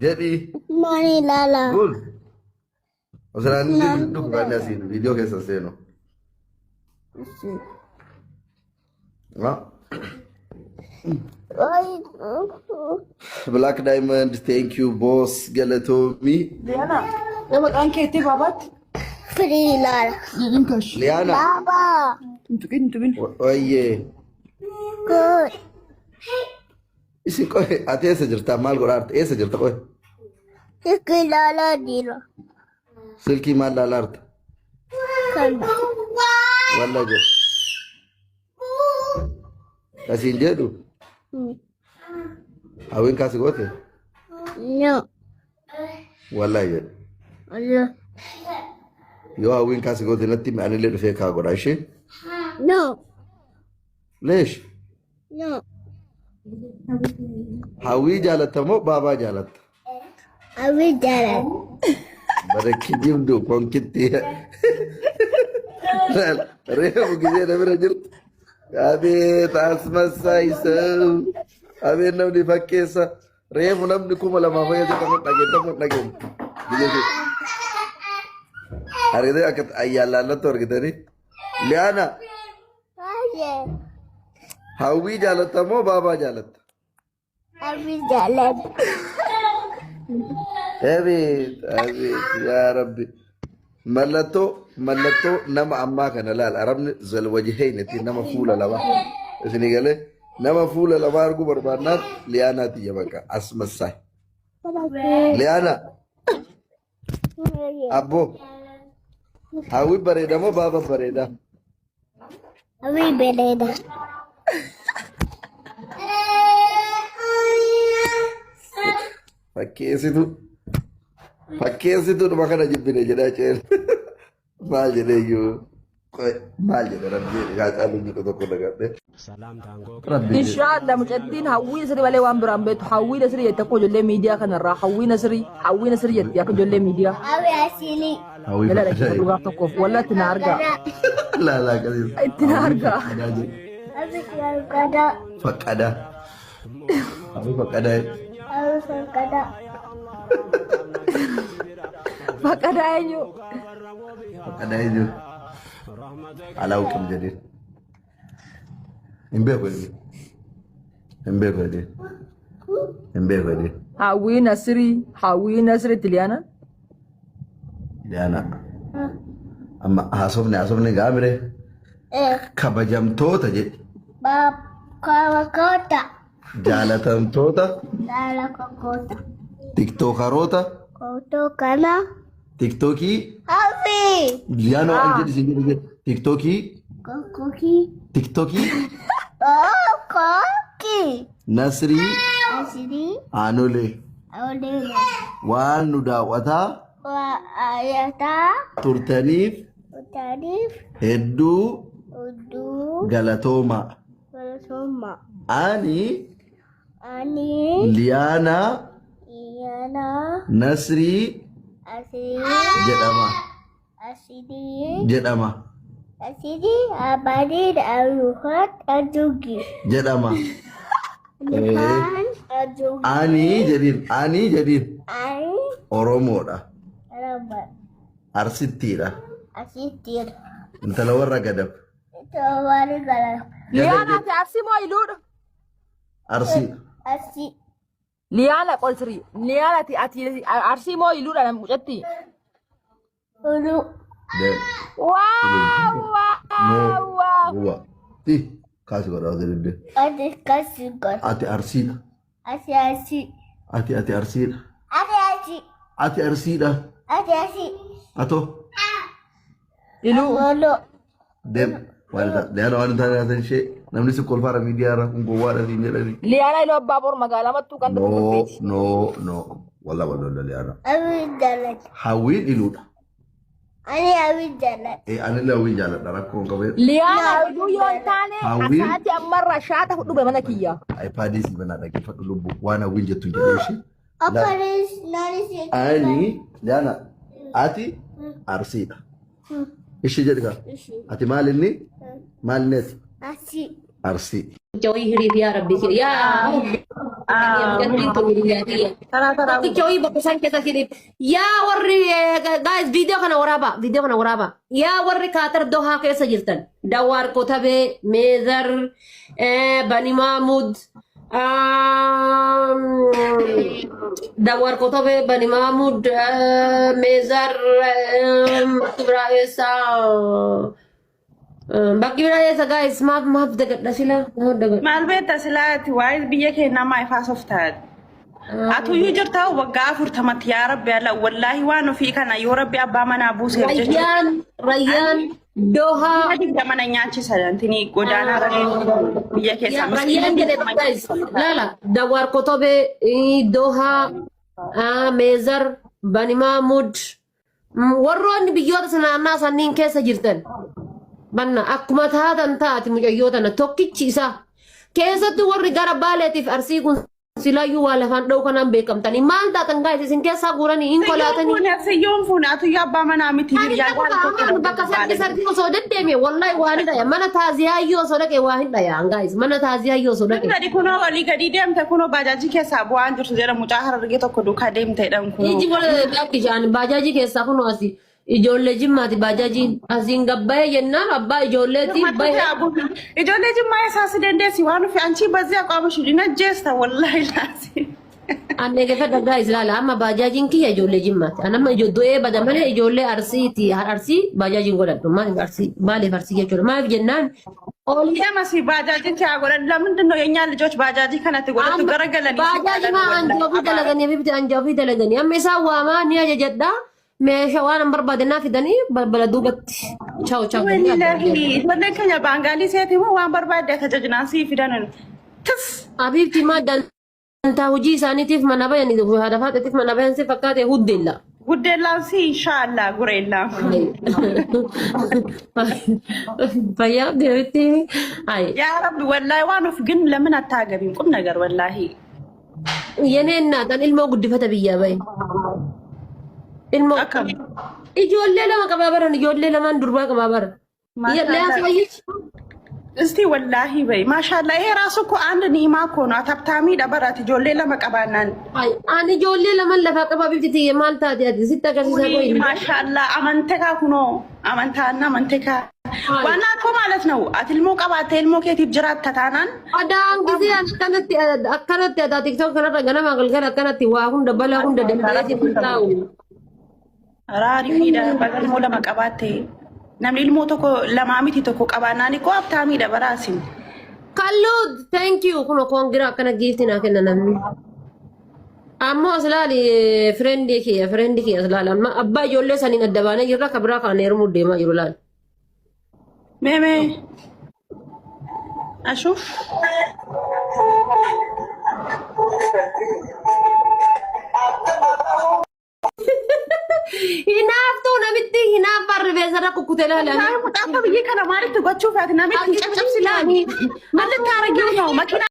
Jedhi. Maani ilaala. Gul. Osoo inni dhufu kan asiin viidiyoo keessa seenu. Black Diamond, thank you boss, galatoomi. Liana, yoo maqaan keetti baabaatti. Firii ilaala. Jedhin kash. Liana, Baabaa. Hin tuqin hin tuqin. wayyee. Good. Isin qoy, ati eessa jirta? Maal godhaa jirta? Eessa jirta qoy? Silkii ilaalaa jira. Silkii maal ilaalaa jirta? Kana. Walla jedhu. Kasiin jedhu hawwiin kaasi goote? No. Wallaahi jedhu. Walla. Yoo hawwiin kaasi goote natti himi anillee dhufee kaa godha ishee. No. Leesh. No. Hawwii jaalatta moo baabaa jaalatta? Hawwii jaalladha. Bara kijibdu konkitti. Reefu gisee na bira jirtu. Abeet asmassaay ሰው. Abeet namni fakkeessa. Reefu namni 2000 fayyadu kan dhageettamu dhageenya. Gisee sun. Argitee akka ayyaan laallattu argitanii. Liyaana. Baay'ee. Hawwii jaalatta moo baabaa jaalatta? Hawwii jaalladha. Abeet abeet yaa rabbi. Mallattoo mallattoo nama ammaa kana laal arabni zalwajiheen ittiin nama fuula lama isinii galee nama fuula lama arguu barbaannaan liyaanaa tiyya bakka asmassaay. Liyaana abboo hawwii bareeda moo baaba bareeda? Hawwii bareeda. Fakkeessitu fakkeessitu dhuma kana jibbine jedhaa ceel. Maal jedhee iyyuu qoy maal jedhe rabbi yaa caalu jedhu tokko dagadhe. Rabbi jedhe. Inshaallah mucattiin hawwii nasrii malee waan biraan beektu hawwii nasrii jette akka ijoollee miidiyaa kanarraa hawwii nasrii hawwii nasrii jetti akka ijoollee miidiyaa. Hawwii asiilii. Hawwii Jala faqqadaa dhaggeeffadhu gaaf tokkoof wallah itti na argaa. Laalaa qasiis. Itti na Hawwii argaa. faqqadaa jedhe. Hawwii faqqadaa. Faqqadaa. Hawwii faqqadaa. Hawwii faqqadaa. Faqqadaa eenyu? Faqqadaa eenyu? Alaawqim jedheen. Hin beeku jedheen. Hin beeku jedheen. Hin beeku jedheen. Hawwii Nasrii Hawwii Nasrii itti liyaana. Liyaana. Amma haasofni haasofni gaamire kabajamtoota jedhe. Baabaa Jaalatamtoota. Jaalatamtoota. Tiktookaroota. Kootoo kana. Tiktookii. Hafi. Liyaana waan jedhi siin jedhi tiktookii. Kookii. Tiktookii. Kookii. Nasrii. Asirii. Aanolee. Olee. Waan nu daawwataa Waa ayataa. turtaniif Utaniif. hedduu Udduu. galatoomaa. Galatoomaa. Ani Ani. Liyaanaa Liyaanaa. Nasrii Asirii. jedhama. Asirii. Jedhama. Asirii abadii aluhat adugi. Jedhama. Luhaan adugi. Ani jedhiin. Ani jedhiin. Ani Oromoodha. Raba. Arsittiidha. Asittiidha. Intala warra gadab. Tawari gara. Gadab Liyaana jedhi. ati arsii moo iluudha? Arsii. Asi. Liyaana qolsirii. Liyaana ati ati arsii moo iluudha mucatti? Ulu. Deem. Waaw No. waaw waaw. Guba. Ti. Kaasi godhaa osoo dibdee. Ati kasi gos. Ati arsiidha. Asi asi. Ati ati arsiidha. Ati asi. Ati arsiidha. Ati asi. Atoo. Iluu. Amolo. Deem. Waan ta'a. Liyaana waan hin taane haasan ishee namni si kolfaara miidiyaa irra kun gowwaadha siin jedhani. Liyaana iluu abbaa bor magaalaa mattuu kan tokko No kolfeeti. no no. Walla walla liyaana. Awi jalat. Hawwiin iluudha. Ani awi jalat. Ee anillee hawwii jaaladha rakkoo hin qabu. Liyaana iluu yoo hin taane Hawwiin- asaatii ammarraa shaata fudhu mana kiyya. iPadii si banaa dhaggeeffadhu lubbuu waan hawwiin jettu hin jedhee ishee. Oparis nanis. Ani Liyaana ati arsiidha. Ishee jedhi kaa. Ishi. Ati maal inni? Maal inni ati? Asi. Arsii. Tokkicha wayii hiriif yaa rabbi kiyya. Yaa mucattiin tun hiriyaa kiyya. Taraa taraa Tokkicha wayii bakka isaan keessa hiriif. Yaa warri guys viidiyoo kana waraabaa viidiyoo kana waraabaa. Yaa warri Kaatar Dohaa keessa jirtan. Dawaar Kotabee, Meezar, Bani Maamud, Dawaar Kotabee, Bani Maamud, Meezar, bakki biraa eessa? Bakki biraa eessa guys? Maaf maaf dagadha sila? Maaf dagadha? Maal beekta silaati waa'ee biyya keenyaa maaf haasoftaa? Atuyyuu jirtaa waggaa 40tti yaa rabbi ala wallaahi waan ofii kana yoo rabbi abbaa manaa buuseef jechuudha. Rayyaan Rayyaan Dohaa Kuma 20 na nyaachisa intini godaanaa irra biyya keessaa miskiina Rayyaan jedhe 20 guys. Laala Dawaar Kotobee, Dohaa, Meezar, Bani Maamud, Warroonni biyyoota naannaa sanniin keessa jirtan banna akkuma taatan taati mucayyoo tana tokkichi isaa keessattuu warri gara Baaleetiif Arsii kun silaayyuu waa lafaan dha'uu kanaan beekamtanii maal taatan gaayis isin keessaa guuranii hin kolaatanii. Fuune siyyoon fuune atuyyuu abbaa manaa miti Ani hiriyaa ta'u gaarii tokko kaan bakka sargi sargi osoo deddeeme wallahi waa ni dhaya mana taaziyaayyuu osoo dhaqe waa hin dhaya gaayis mana taaziyaayyuu osoo dhaqe. Gadi kunoo olii gadi deemte kunoo baajaajii keessaa bu'aan jirtu jedha mucaa harargee tokko duukaa deemteedhaan kunoo. Iji wal bakki jaan baajaajii keessaa kunoo asii ijoollee jimmaati baajajiin asiin gabbayee jennaan abbaa ijoolleetiin bahe. Ijoollee jimmaa eessaa si dandeessi waan ofi anchii bazii aqaama shi ajjeesta wallaahi laasi. An eegeffadha guys laala amma baajaajiin kiyya ijoollee jimmaati. An amma du'ee bada malee ijoollee arsiiti arsii baajaajiin godhadhu maaliif arsii maaliif arsii jechuudha maaliif jennaan olii Deemasi baajaajiin haa godhan ለምንድን ነው የእኛ ልጆች ባጃጂ kanatti godhatu garagalanii si Baajaaji maa godhan anjaa ofii dalaganii bibti anjaa ofii dalaganii amma isaan waamaa ni ajajadha meeshaa waan an barbaade naa fidanii balbala duubatti chaaw chaaw jedhanii addaan Wallahi deemu. ijoolleen keenya baangaalii seeti moo waan barbaadde akka jajnaan sii fidan tis. Abiibti maa dantaa hojii isaaniitiif mana bayan haadha faaxeetiif mana bayan si fakkaate huddeella. Guddeellaan si inshaallah gureellaan. Fayyaa deebitti ay yaa rabbi wallahi waan of ግን ለምን አታገቢም? ቁም ነገር wallahi. የኔ እናት an ilmoo guddifata biyyaa bahe. Ilmoo Akkam. ijoollee lama qabaa baran ijoollee lamaan durbaa qabaa baran. ማሻአላህ Lee እስቲ ወላሂ በይ ማሻአላህ። ይሄ ራሱ እኮ አንድ ኒማ እኮ ነው። አታብታሚ ደበራት ijoollee lama qabaannaan. Ani ijoollee lamaan lafaa qabaa bifti tiyya maal taate ati sitti agarsiisaa qoyi. ማሻአላህ amantekaa kunoo amantaana amantekaa ዋና እኮ ማለት ነው ati ilmoo qabaatte ilmoo keetiif jiraatta taanaan Adaan gisee akkanatti akkanatti adaa tiktok kanarra ganama galgala akkanatti waa hunda balaa hunda dandeetii hin taa'u. Raarifiidha baga ilmoo lama qabaatte namni ilmoo tokko lamaa miti tokko qabaannaan እኮ habtaamiidha baraasin. Kalluud thank you kun congra akkana giifti naa kenna namni. Ammoo as laali friendii kiyya friendii kiyya as laali amma abbaa ijoollee saniin adda baanee jirra ka biraa kaan heerumuu deemaa jiru laali. Meemee ashuuf. Hinaaftuu namitti hinaaffaan rifeensarra kukkute laali. Mucaa biyyi kana maalitti gochuuf ati namitti caccabsi laami maalitti arginu ነው መኪና